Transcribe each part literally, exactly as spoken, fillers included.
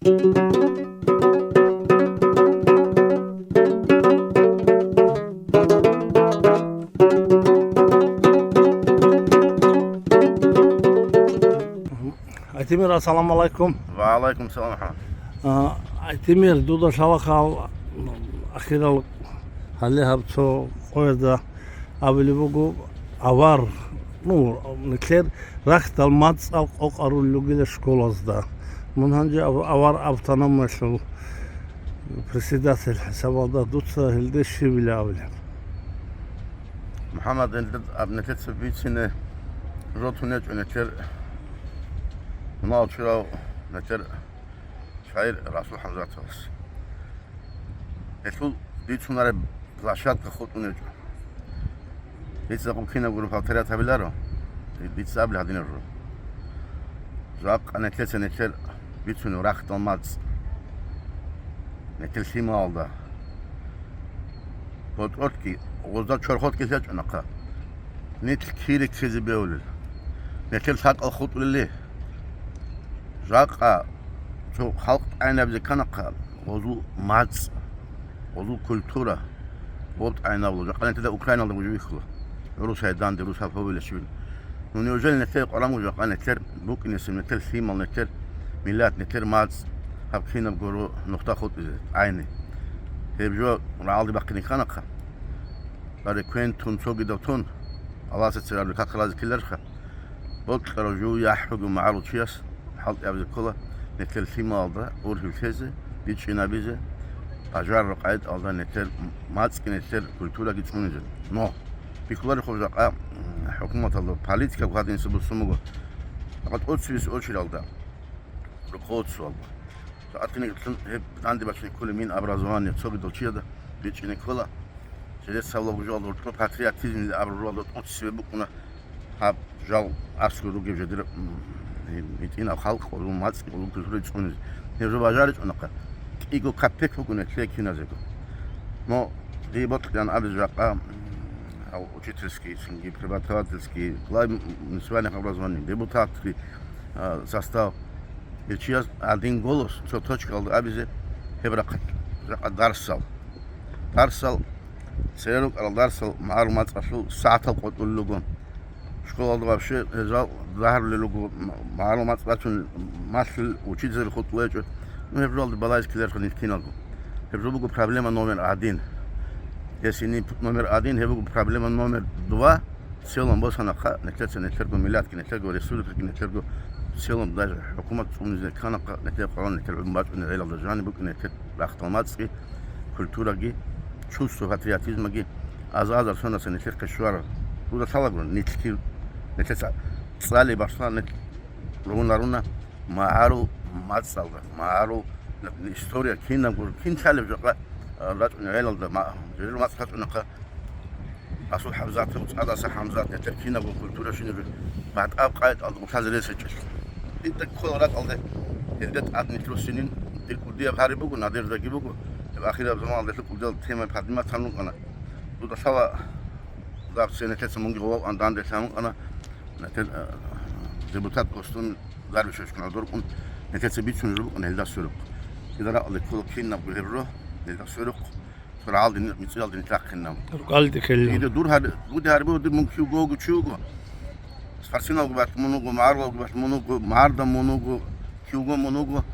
Айтимир, ассаламу алайкум. Ва алайкум салам, МухӀаммад. А, Айтимир, дуда лъалахъал ахирал гьале гьаб цо къоязда абулеб буго, авар, ну, нилъер рахьдал мацӀал къокъарулел ругила школазда. Мун гьанже ав-, авар автономиялъул председатель хӀисабалда, дуца гьелде щибила абулеб? МухӀаммад, гьелда аб-, нилъеца бицине жо тун гьечӀо нилъер мунагьал чурав нилъер шагӀир Расул ХӀамзатовас. Гьелъул бицунареб площадка хутӀун гьечӀо. Дица гьаб кинабго гуро повторять гьабиларо, дица абила гьадинаб жо. Жакъа нилъеца нилъер бицунеб рахьдал мацӀ, нилъер лъималалда, ботӀролъги, гъозда чорхолъги лъечӀо нахъа. Нилъ кири ккезе бегьулел, нилъер лъабкъал хутӀулели. Жакъа цо халкъ тӀагӀинабизе кканахъа гъозул мацӀ, гъозул культура бо тӀагӀинабула. Жакъа нилъеда Украиналда гужи вихьула. ГӀурусай данде, русал гьобилищ вил. Ну, неужели нилъее къваран буго жакъа нилъер букӀинесеб, нилъер лъимал, нилъер миллат, нилъер мацӀ гьаб кинаб гуро нухда хутӀизе, тӀагӀине? Гьеб жо рагӀалде бахъине кканахъа. Баре квен тун, цогидав тун, Аллагьасда церабли как разе ккеларха? Бокьарав жув яхӀ бугев магӀарул чияс хӀалтӀи абизе ккола нилъер лъималалда ургьиб лъезе, бичӀчӀинабизе, бажарараб къагӀидаялда нилъер мацӀги, нилъер культураги цӀунизе. Но бихьуларехъо жакъа, м, хӀукуматалда политикаб гьадинса буссун буго. Жакъа тӀоцебесеб очередалда руководствоялда. Жакъа гьеб данде бачине кколеб Минобразование цогидал чияда бичӀчӀине ккола. Жидеца гьабулеб жо, гьоркьоб патриотизмилан абураб жо тӀоцебе букӀуна гьаб жал аслу ругеб жо дир, м, гьитӀинаб халкъ, гъолъул мацӀ, гъолъул культура цӀунизе. Гьеб жо бажаричӀонахъа. КӀиго капек букӀуна лъие киназего. Но дие бокьилаан абизе жакъа, м, гьав учительский, цинги преподавательский, глава муниципальных образований, депутатский, а, состав. Гьев чияс один голос цо точкаялда абизе гьеб рахъалъ жакъа дарсал. Дарсал, цере рукӀарал дарсал магӀарул мацӀалъул сагӀатал къотӀулел руго. Школалда вообще гьезал дагьарулел руго, м-, магӀарул мацӀ бачун малъил учительзаби хутӀулел гьечӀо. Ну, гьеб жоялда балагьизе ккеларха нилъ киналго. Гьеб жо буго проблема номер один. Если не п-, номер один, гьеб буго проблема номер два. В целом босанахъа нилъеца нилъерго миллатги, нилъерго республикаги, нилъерго в целом даже хӀукумат цӀунизе кканахъа, нилъер къваран, нилъер гӀумру бачӀунеб гӀелалда жаниб букӀин нилъер рахьдал мацӀги, культураги, чувство патриотизмаги аза-азар сонаса нилъехъе щвараб. Дуда лъалаго, нилъги, нилъеца цӀали башла нилъ ругьунаруна магӀарул мацӀалда, магӀарул история кинабго, кин лъалеб жакъа, а, рачӀунеб гӀелалда ма-, жирил мацӀ рачӀунахъа. Расул ХӀамзатов, ЦӀадаса ХӀамзат, нилъер кинабго культура щинаб батӀаб къагӀидаялда гъорлъ рес гьечӀелъул. Дида ккола ракӀалде, гьелде тӀад нилъ руссинин, дир кӀудияб гьари буго, надеждаги буго. Гьеб ахираб заманалда кӀудиял тема поднимать гьабун рукӀана. Дуда лъала, даб цо нилъеца мунги гъован данде лъан вукӀана, нилъер, а, депутат Костун Дарвишевичгун гӀодоркьун, нилъеца бицунеб жо букӀана гьелда сверухъ. Дида ракӀалде ккола кинабго гьеб жо, гьелда сверухъ. Цо рагӀалде, мицӀиралде нилъ рахъинаб. РукӀалде ккелин. Дида дур гьар-, дуде гьарбигьуди мун кив вуго, чи вуго. Спортсменалго батӀ мун вуго, магӀарулалго батӀ мун вуго, магӀарда мун вуго, кив вуго мун вуго.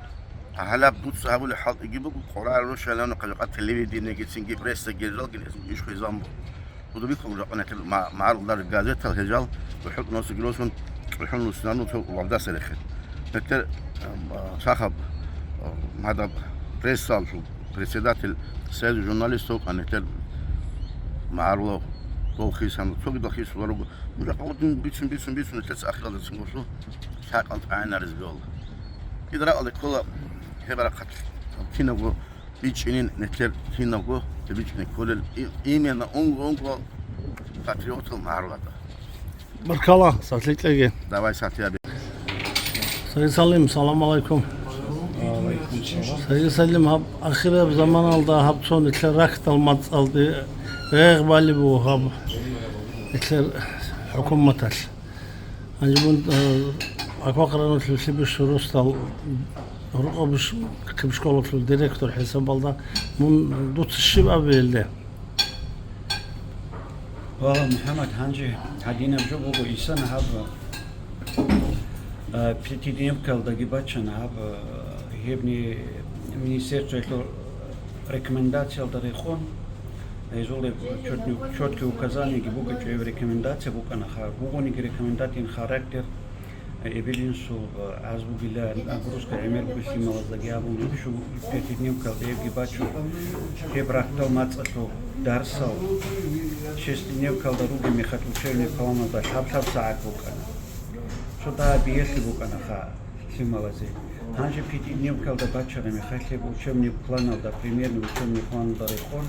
Гьалаб дуца гьабулеб хӀалтӀиги буго, къоргӀарал рушалану хъаликъа телевидениеги, цинги прессаги, гьезалги иш хвезан буго. Дуда бихьула жакъа нилъер ма-, магӀарулал газетал гьезал, бухӀутӀ носиги росун, цӀухӀун руссинарун цо валдаса рехе. Нилъер, а, сахаб, а, гьадаб прессалъул председатель Союза журналистов вукӀана, нилъер магӀарулав дол хисана, цогидал хисулел руго. Ну, жакъа гьудин бицун, бицун, бицун, нилъеца ахиралдасан гурлъу лъабкъал тӀагӀинаризеги вала. Дида ракӀалде ккола гьеб рахъалъ кинабго бичӀчӀинин нилъер кинабго, гьеб бичӀчӀине кколел и-, именно унго-унго патриотал магӀарулазда. Баркала, сахлъи кьеги. Давай, сахлъи абе. Саги Салим, салам алайкум. Саги Салим, гьаб ахираб заманалда гьаб цо нилъер рахьдал мацӀалде гъегъ балеб буго гьаб нилъер хӀукуматалъ. Гьанже мун, э, Аквахъ районалъул Лъебищул росдал Рукъаб-, киб школалъул директор хӀисабалда мун дуца щиб абе гьелде? Валла, МухӀаммад, гьанже гьадинаб жо буго, исан гьаб, а, пятидневкалдаги бачана гьаб, а, гьебни министерствоялъул рекомендациялда рекъон, гьезул гьеб чётни-, чёткие указаниеги бугечӀо, гьеб рекомендация букӀана ха, бугониги рекомендательный характер, эбел-инсул, а, аз бугила нагрузка гӀемер буго лъималаздаги абун, гьеб щу-, пятидневкалда гьебги бачун, гьеб рахьдал мацӀалъул дарсал шестидневкалда ругеб мехалъ учебный планалда лъаб-лъаб сагӀат букӀана. Цо дагьаб биялъе букӀана ха лъималазе. Гьанже пятидневкалда бачараб мехалъ гьеб учебный планалда, примерный учебный планалда рекъон,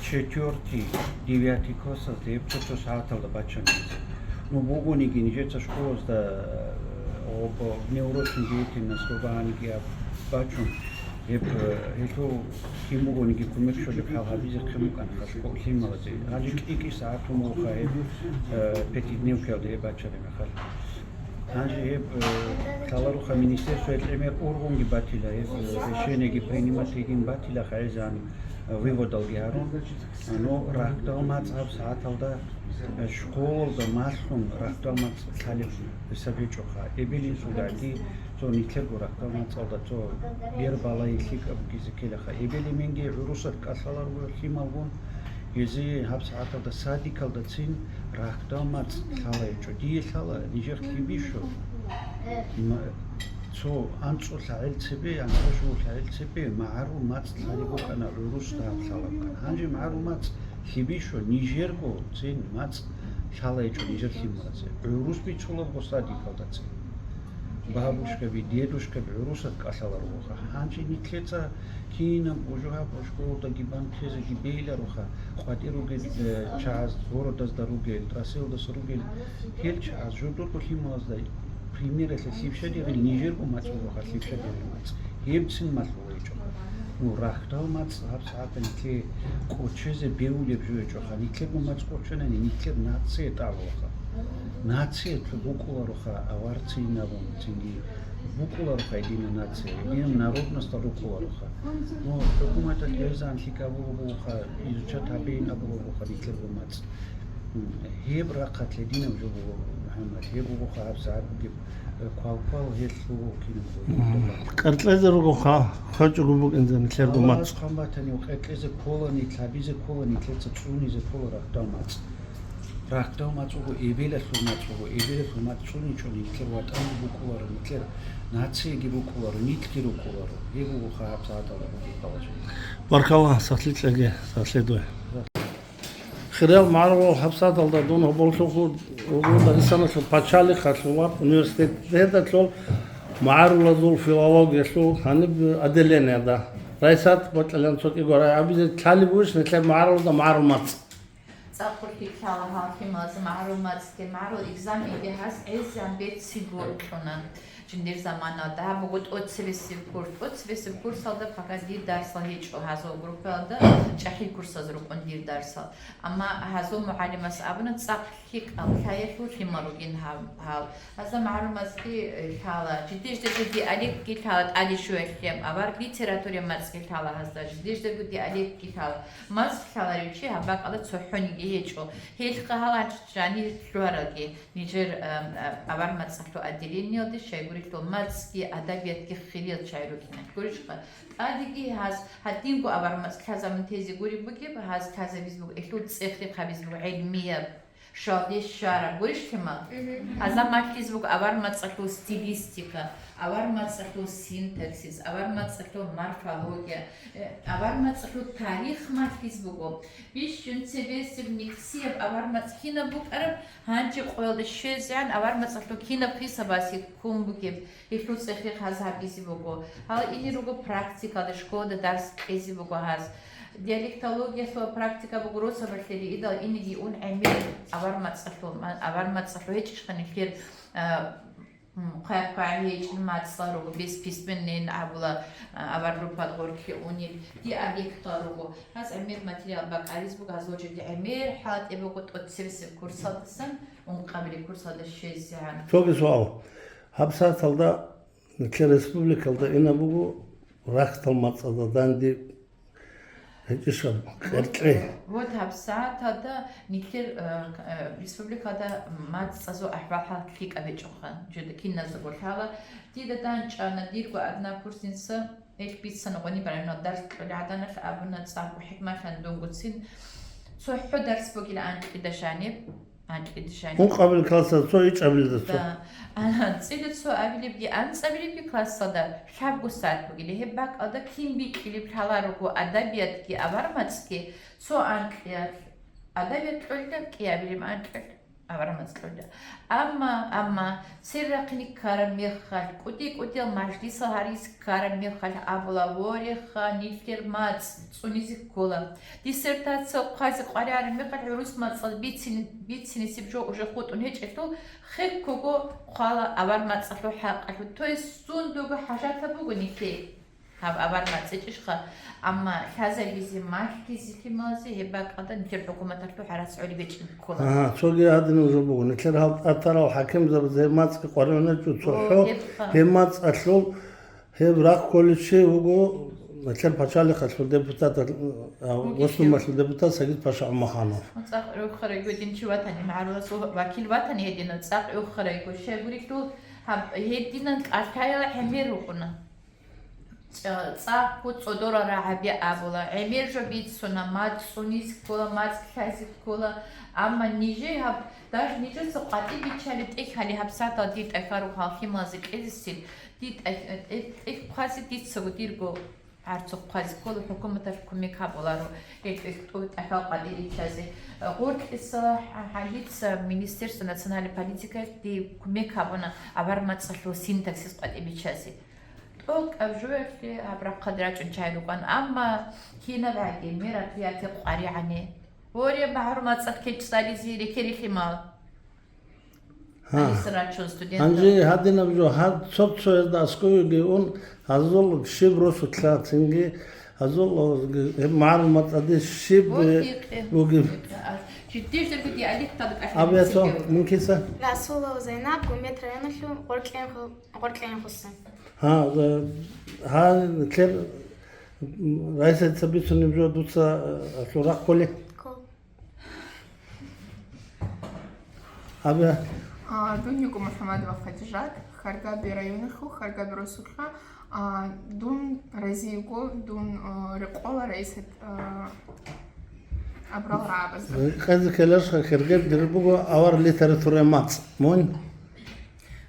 четвёртый, девятый классазда гьеб цо-цо сагӀаталда бачана гьезие. Ну, бугониги нижеца школазда, э, об-, внеурочной деятельностьго багьаниги аб-, бачун, гьеб, э, гьелъул кин бугониги кумек щолеб хӀал гьабизе хъен букӀана ха школ-, лъималазе. Гьанже кӀи-кӀи сагӀат гьумуха гьеб, э, пятидневкалда гьеб бачараб мехалъ. Гьанже гьеб, э, лъаларуха министерствоялъ гӀемер ургъунги батила, гьеб, э, решениеги принимать гьедин батила, хайзан, э, выводалги гьарун. Ну, рахьдал мацӀ гьаб сагӀаталда, э, школалда малъун рахьдал мацӀ лъалеб гьисаб гьечӀоха. Эбел-инсулгӀаги цо нилъерго рахьдал мацӀалда цо бербалай лъикӀаб бугезе ккелаха. Эбел-эменги гӀурусат кӀалъаларго лъималгун, гьезие гьаб сагӀаталда садикалдацин рахьдал мацӀ лъалайчӀо. Дие лъала нижер лъибищу м-, цо анцӀго лъагӀел цебе, анцӀго щуго лъагӀел цебе магӀарул мацӀ лъалеб букӀана гӀурусда гьаб лъалабган. Гьанже магӀарул мацӀ лъибищу нижерго цин мацӀ лъалайчӀо нижер лъималазе. ГӀурус бицулабго садикалдацин. Бабушкаби, дедушкаби гӀурусат кӀалъаларуха. Гьанже нилъеца кинаб бужугьаб школалдаги бан тезеги бейиларуха, къватӀир ругел, э, чагӀаз, городазда ругел, Россиялдаса ругел, гьел чагӀаз жодорго лъималазда примералъе лъибщадерил нижерго мацӀ бугоха, лъибщадерил мацӀ. Гьебцин малъула гьечӀоха. Ну, рахьдал мацӀ гьаб сагӀатда нилъее кӀочезе бегьулеб жо гьечӀоха. Нилъерго мацӀ кӀочанани, нилъер нацие тӀагӀуаха. Нациялъул букӀулароха аварцинабун, цинги букӀулароха единая нация, единая народностал рукӀулароха. Ну, хӀукуматалъ гьезан лъикӀаб бугоха, изучат гьабейин абугоха нилъерго мацӀ. Гьеб рахъалъ гьединаб жо буго, МухӀаммад, гьеб бугоха гьаб сагӀат бугеб, э, квал-квал гьелъ буго кинабго. Мгм. Къеркьезе ругоха, хвечӀого букӀинзе нилъерго мацӀ. Аллагьас хъван батани, къеркьезе кколани, лъабизе кколани, нилъеца цӀунизе ккола рахьдал мацӀ. Рахьдал мацӀ буго, эбелалъул мацӀ буго, эбелалъул мацӀ цӀуничӀони, нилъер ватӀанги букӀуларо, нилъер нацияги букӀуларо, нилъги рукӀуларо. Гьеб бугоха гьаб сагӀаталда бугеб балагье. Баркалла, сахлъи кьеги, сахлъи дуе. Хириял магӀарулал, гьабсагӀаталда дун гьоболлъухъ вуго Дагъистаналъул пачалихъалъула университеталъул магӀарулазул филологиялъул гьаниб отделениялда. Райсат бокьилан цо кӀиго рай абизе лъалеб бугищ нилъер магӀарулазда магӀарул мацӀ? ЦӀакъ хъулъи ккала гьал лъималазда магӀарул мацӀги, магӀарул экзаменги гьаз гӀезегӀан берцинго кьуна. Жиндир заманалда гьаб буго тӀоцебесеб курс. ТӀоцебесеб курсалда пока дир дарсал гьечӀо гьазул группаялда, чӀахӀил курсаз рукӀун дир дарсал. Амма гьазул мугӀалимас абуна, цӀакъ лъикӀал лъаялъул лъимал ругин гьаб-, гьал. Гьазда магӀарул мацӀги, э, лъала, жидеж-жидерго диалектги лъала, тӀаде щвеялъе, авар литературия мацӀги лъала гьазда, жидеж-жидерго диалектги лъала. МацӀ лъаларев чи гьаб бакӀалда цохӀониги гьечӀо. Гьелъ гьаланчӀ жанир лъугьаралги. Нижер, а, а, авар мацӀалъул отделениялде щайгурелъул мацӀги адабиятги хириял чагӀи рукӀина. Гурищха, тӀадеги гьаз гьадинго авар мацӀ лъазабун тезе гуреб бугеб, гьаз лъазабизе буго, гьелъул цӀех-рехъ гьабизе буго гӀелмияб, щвалде щвараб. Гурищ лъимал? Мгм. Гьазда малъизе буго авар мацӀалъул стилистика, авар мацӀалъул синтаксис, авар мацӀалъул морфология, э, авар мацӀалъул тарих малъизе буго. Бищун цебесеб, никсияб авар мацӀ кинаб букӀараб, гьанже къоялда щвезегӀан авар мацӀалъул кинаб хисабасе ккун бугеб, гьелъул цӀех-рехъ гьаз гьабизе буго. Гьала ине руго практикалда, школада дарс кьезе буго гьаз. Диалектологиялъул практика буго росабалъе риидал инеги ун гӀемер авар мацӀалъул, ма-, авар мацӀалъул гьечӀищха нилъер, а, М, хъвай-хъвай гьечӀел мацӀал руго, бесписьменный абула, а, авар группа гъоркье унел диалектал руго. Гьаз гӀемер материал бакӀаризабуго, гьазул жеги гӀемер хӀалтӀи буго тӀоцебесеб курсалдасан ункъабилеб курсалда щвезегӀан. Цоги суал. ГьабсагӀаталда Нилъер республикалда инаб буго рахьдал мацӀазда данде гьечӀищ аб кьеркье. Вот гьабсагӀаталда нилъер, э, э, республикада мацӀазул ахӀвал-хӀал лъикӀаб гьечӀоха, жеда киназдаго лъала. Дида данчӀана дирго однокурсница, ил бицана гъониб районалда дарс кьолеб гӀаданалъ, абуна цӀакъго хӀикматлъан дунгуцин. ЦохӀо дарс бугила анкьида жаниб, анкьида жаниб. Ункъабил классалда цо, ичӀабилда цо. Да. Ана, анцӀила цо абилебги, анцӀабилебги классалда лъабго сагӀат бугила. Гьеб бакӀалда кин бикьилеб лъаларого адабиятги авар мацӀги, цо анкьиялъ адабият кьолила, кӀиабилеб анкьиялъ авар мацӀ кьолила. Амма, амма, церехъин ккараб мехалъ, кӀуди-кӀудиял мажлисал гьаризе ккараб мехалъ абула: «Вореха, нилъер мацӀ цӀунизе ккола». Диссертация хъвазе къваригӀараб мехалъ гӀурус мацӀал бицин-, бицинесеб жо уже хутӀун гьечӀелъул, хеккого хъвала авар мацӀалъул хӀакъалъулъ. То есть сундуго хӀажатаб буго нилъее гьаб авар мацӀ гьечӀищха, амма лъазабизе, малъизе лъималазе гьеб бакӀалда нилъер хӀукуматалъул гьарац гӀолеб гьечӀеб ккола. Агьа, цоги гьадинаб жо буго. Нилъер гьал тӀатарал хӀакимзабазе гьеб мацӀги къваригӀуначӀо цохӀо, О, гьебха. Гьеб мацӀалъул Гьеб рахъ кколев чи вуго, нилъер пачалихъалъул депутат, а, Вугев. Госдумалъул депутат Сагид-паша ГӀумаханов. ЦӀакъ рухарайго дин чи ватани, магӀаруласул вакил ватани гьединав цӀакъ рухарайго. Щайгурелъул гьаб-, гьединан кӀалъаяла гӀемер рукӀуна. ЦӀа-, цӀакъго цӀодорал рагӀаби абула, гӀемер жо бицуна, мацӀ цӀунизе ккола, мацӀ лъазе ккола. Амма нижее гьаб, даже нижеца къватӀиб биччали тӀехьали гьабсагӀатал дир тӀахьарухъ гьал лъималазе кьезесин, Ди-, тӀа-, тӀе-, тӀехь хъвазе дицаго дирго гӀарцухъ хъвазе ккола, хӀукуматалъ кумек гьабуларо, гьел тӀехь тӀу-, тӀахьал къватӀиб биччазе. Гъоркьиса гьа-, гьалица Министерство национальной политикаялъ дие кумек гьабуна авар мацӀалъул синтаксис къватӀиб биччазе. ТӀокӀаб жоялъе гьаб рахъалде рачӀун чагӀи рукӀана, амма кинабгӀаги мероприятие къваригӀани. Воре, магӀарул мацӀалъ кечӀ цӀализе рекерихъе мал. Гьа. Гьаниса рачун студентал. Гьанже гьадинаб жо, гьаб цо-цоязда аскӀовеги ун, гьазул щиб росулъа, цинги гьазул гьеб магӀарул мацӀалде щиб, Вот э, дикъе. Бугеб. Жиддиждерго диалекталда кӀалъалеб Абиасо, цинги. Мункиса? Расулова Зайнаб, Гумбет районалъул Гъоркьен-, Гъоркьенхуса. Гьа, э, гьа, лъер, м, Раисаца бицунеб жо дуца, э, лъурахъ кколи? Ккол. Абе. А, дун йиго МухӀамадова Хадижат, Харгаби районалъул, Харгаби росулъа. А, дун разиего, дун, а, рекъола Раисат, а, абрал рагӀабазда. Къезе ккеларха, хергеб дир буго авар литературая мацӀ. Мун?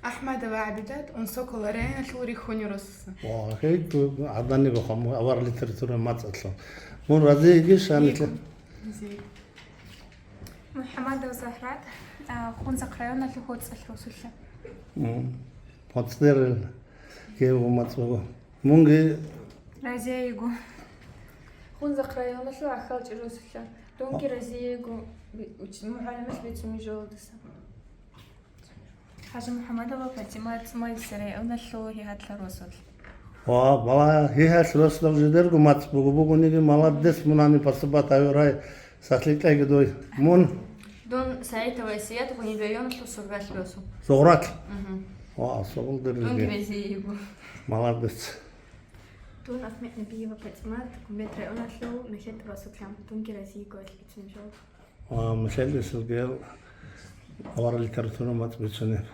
АхӀмадова ГӀабидат, Унсокола районалъул Рихьуни росуса. Ва, гьей, гьадани бахъа, мун авар литературая мацӀалъул. Мун разиегиш, гьанилъа? Разиего. МухӀамадова Загьрат, а, Хунзахъ районалъул ХӀоцӀалъ росулъа. М, ХӀоцӀдерил гьев мацӀ буго. Мунги? Разиего. Хунзахъ районалъул ГӀахьалчӀи росулъа. Дунги А. Разиего, би-, уч-, мугӀалималъ бицунеб жоялдаса. ХӀажимухӀамадова ПатӀимат, Майиса районалъул ГьигьатӀал росулъ. Ва, бала, ГьигьатӀал росулъ жидерго мацӀ буго, бугониги, молодец, мунани пасабат гьавирай, сахлъи кьеги дой. Мун? Дун СагӀитова Исият, Гъуниб районалъул Сургъалъ росу. Сургъалъ? Мгм. Ва, асубул дерриги. Дунги разиего. Молодец. Дун АхӀмеднабиева ПатӀимат, Гумбет районалъул МехетӀул росулъа. Дунги разиего, алъ бицунеб жо. Ва Михаил Сергеев авар литература мацӀ бицунеб.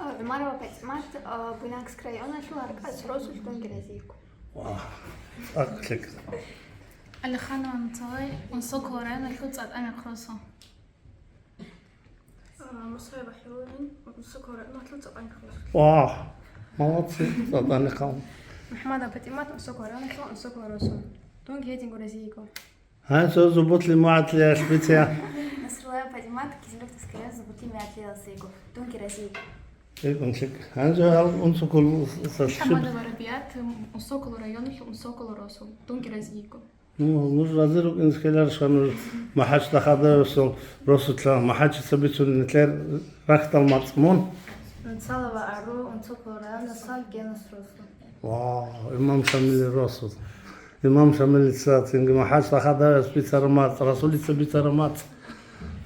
А, ГӀумарова ПатӀимат, а, Буйнакск районалъул ГьаркӀац росулъ, дунги разиего. Ва, цӀакъ лъикӀ. Алиханова Нуцалай, Унсокола районалъул ЦӀатӀа Мехъ росу. А, Мусаева Хьурулин, Унсокола районалъул ЦӀатӀа Мехъ росу. Ва, молодцы, ЦӀатӀа Мехъ. МухӀамадова ПатӀимат, Унсокола районалъул Унсокола росу. Дунги гьединго разиего. Гьанже зубутли мугӀатлиялъ бице. Насруллаева ПатӀимат, Кизилюртовский район, Зубутли мугӀатлиялъ зайго. Дунги разиего. Эгунчик. Гьанже гьал Унсокол сал-, МухӀамадова Рабиат, Унсокол районалъул Унсокол росу. Дунги разиего. Ну, нуж рази рукӀин схеларищха нуж МахӀач Дахадаевасул росулъа, МахӀачица бицунеб нилъер рахьдал мацӀ мун? Нуцалова Ару, Унсокол районалъул Генас росу. Ва, имам Шамилил росу. Имам Шамилица, цинги МахӀач Дахадаевас бицараб мацӀ, Расулица бицараб мацӀ.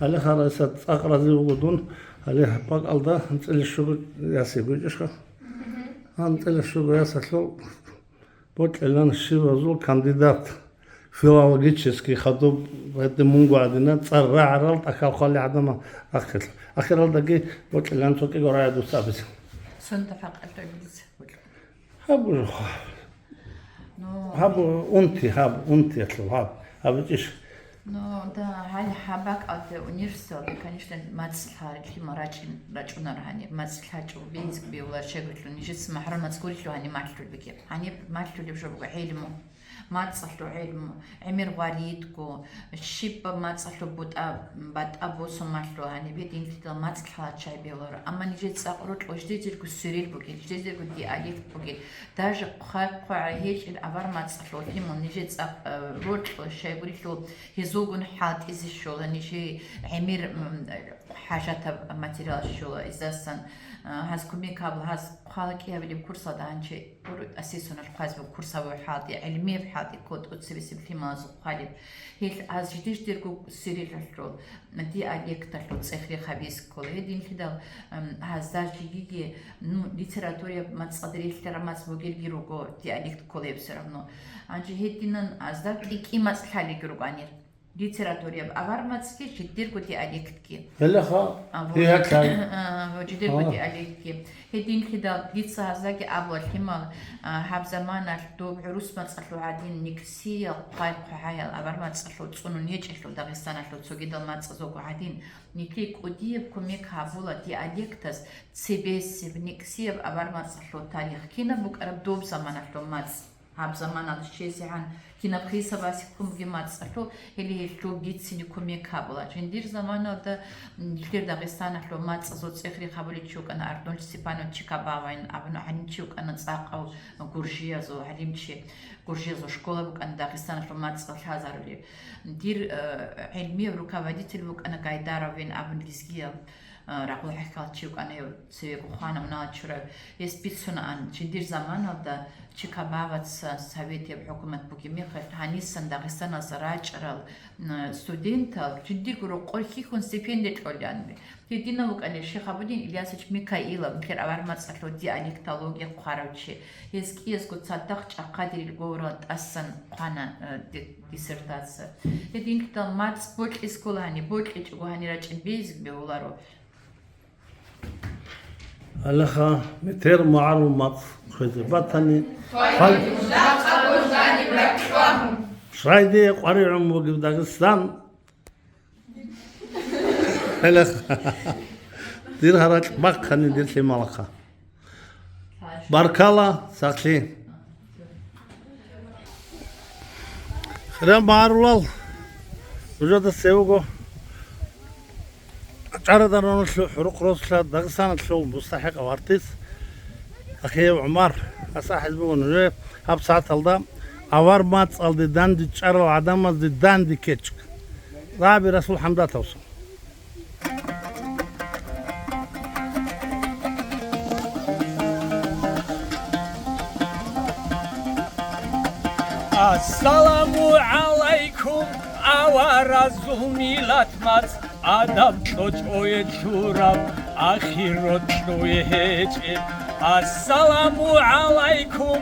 Гьале харайса цӀакъ рази вуго дун, гьале бакӀалда анцӀила щуго ясигу ичӀищха? ГьанкӀила щуго ясалъул бокьилан щибазул кандидат, филологический хадуб, гьедин мунго гӀадина, цӀар рагӀарал тӀахьал хъвали гӀадамал ахирал. Ахиралдаги бокьилан цо кӀиго рагӀи дуца абизе. Сунда хӀакъалъулъ. Гьаб, Ну, гьаб унти, гьаб унтиялъул, гьаб, гьаб ичӀищ? Ну, да, гьал гьаб бакӀалде университеталде, конечно, мацӀ лъа-, лъимал рачӀин-, рачӀунар гьаниб, мацӀ лъачӀого бейизг бевлар щайгулъул, нижеца магӀарул мацӀ гурелъул гьаниб малъулеб бугеб. Гьаниб малъулеб жо буго гӀилму. МацӀалъул гӀилму, гӀемер гъваридго, щибаб мацӀалъул бутӀа-, батӀа босумалъул гьаниб гьединлъидал мацӀ лъала чай бевларо. Амма нижер цӀакъ рокьо ждезерго сверел бугел, ждезерго диалект бугел. Даже хъвай-хъвай гьечӀел авар мацӀалъул лъимал нижер цӀакъ, э, рокьо, щайгурелъул гьезулгун хӀалтӀизе щола, нижер гӀемер, м, хӀажатаб материал щола. Изасан, э, гьаз кумек гьабла, гьаз хъвала кӀиабилеб курсалда гьанчи. Гьур асесунал хъвазбу курсаву хӀалди, гӀилмияб хӀалди ккола тӀоцебесеб лъималазул хъвалеб. Гьел аз жидер-жидерго сверилалъул, диалекталъул цӀех-рех гьабизе ккола. Гьединлъидал, м, гьазда жигиги, ну, литератураяб мацӀалда релълъараб мацӀ бугелги руго, диалект ккола гьеб всё равно. Гьанже гьединан гьазда кӀи-кӀи мацӀ лъалелги руго гьанир. Литератураяб авар мацӀги, жидерго диалектги. Гьелаха, А, вот. Гье, гье, гье. А, вот, жидерго А. диалектги. Гьединлъидал дица гьаздаги абула, лъимал, а, гьаб заманалъ доб гӀурус мацӀалъул гӀадин, никсиял хъвай-хъвагӀаял авар мацӀалъул цӀунун гьечӀелъул, Дагъистаналъул цогидал мацӀазулго гӀадин, нилъее кӀудияб кумек гьабула диалектаз цебесеб, никсияб авар мацӀалъул тарих, кинаб букӀараб доб заманалъул мацӀ. Гьаб заманалда щезегӀан кинаб хисабасе ккун бугеб мацӀалъул, гьеле гьелъул бицине кумек гьабула. Жиндир заманалда, м, нилъер Дагъистаналъул мацӀазул цӀех-рех гьабулев чи вукӀана Арнольд Степанович Чикабавин абун гьанив чи вукӀана цӀакъав гуржиязул гӀалимчи, гуржиязул школа букӀана Дагъистаналъул мацӀ лъазарулев. Дир, э, гӀилмияв руководитель вукӀана Гайдаровин абун лезгияв. А, рагъул хӀехьалчи вукӀана гьев, цевего хвана мунагьал чурав. Гьес бицунаан, жиндир заманалда Чикабаваца советияб хӀукумат бугеб мехалъ, гьанисан Дагъистаналъа рачӀарал, м, студентал жиндирго рокъор хьихьун стипендия кьолеан. Гьединав вукӀана Шихабудин Ильясович Микаилов, нилъер авар мацӀалъул диалектология хъварав чи. Гьес кӀиязго цадахъ чӀахъадирил гурал тӀасан хъвана, э, ди-, диссертация. Гьединлъидал мацӀ бокьиз ккола гьани, бокьичӀого гьани рачӀин бейизги бегьуларо. Алаха, метер магӀарул мацӀ хвезе батани, хал-, шрайде къваригӀун бугеб Дагъистан. Алаха. Дир гьаракь бахъани, дир лъималаха. Баркала, сахлъи. Хириял магӀарулал, нужеда цевего чӀарадан ронолъу хӀурухъ росулъа Дагъистаналъул мустахӀикъав артист Ахиев ГӀумар, асахӀиз буго нужее гьаб сагӀаталда авар мацӀалде данде чӀарал гӀадамазде данде кечӀ. Раби Расул ХӀамдатовсон. Ассаламу гӀалайкум, аваразул миллат мацӀ, адаб кьочӀое лъураб, ахирот кьуе гьечӀеб. Ассаламу гӀалайкум,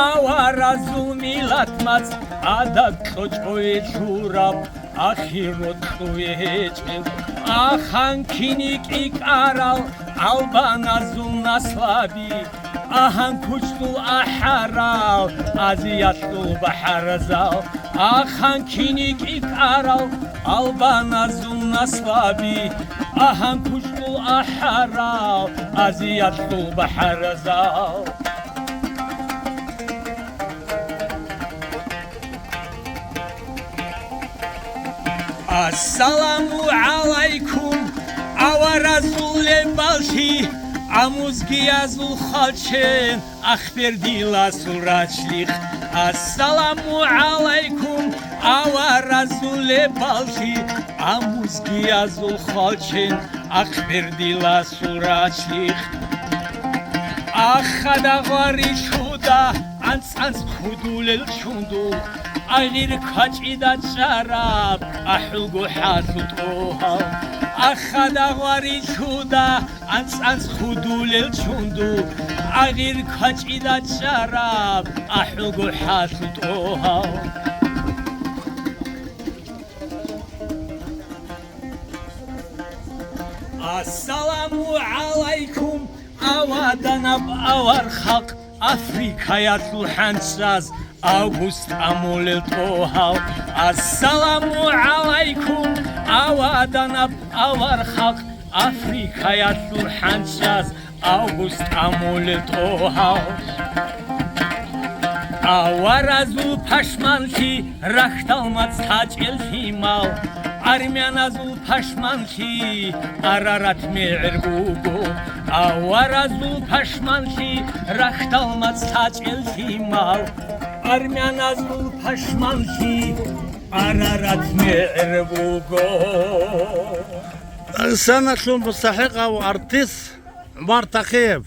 аваразул миллат мацӀ, адаб кьочӀое лъураб, ахирот кьуе гьечӀеб. Ахан кини кӀикӀарал албаназул наслаби, ахан кучӀдул ахӀарал, Азиялъул бахӀаразал. Ахан кини кӀикӀарал албаназул наслаби, ахан кучӀдул ахӀарал, Азиялъул бахӀаразал. Ассаламу гӀалайкум, аваразул лебаллъи, амузгиязул хвалчен, ахбердиласул рачлихъ. Ассаламу гӀалайкум, аваразул лебаллъи, амузгиязул хвалчен, ахбердиласул рачлихъ. Ахада гъварилъуда анцӀ-анцӀ худулел чундул, агъир квачӀида чӀараб ахӀулго хӀалъу тӀогьал. Ахада гъварилъуда анцӀ-анцӀ худулел чундул, Агъир квачӀила чӀараб ахӀулго хӀалъул тӀогьал. Ассаламу гӀалайкум, аваданаб авар халкъ, Африкаялъул хӀанчӀаз Август амулел тӀогьал. Ассаламу гӀалайкум, аваданаб авар халкъ, Африкаялъул хӀанчӀаз Август амулел тӀогьал. Аваразул пашманлъи рахьдал мацӀ лъачӀел лъимал, армяназул пашманлъи Арарат мегӀер буго. Аваразул пашманлъи рахьдал мацӀ лъачӀел лъимал, армяназул пашманлъи Арарат мегӀер буго. Саналъул мустахӀикъав артист ГӀумар Тахиев.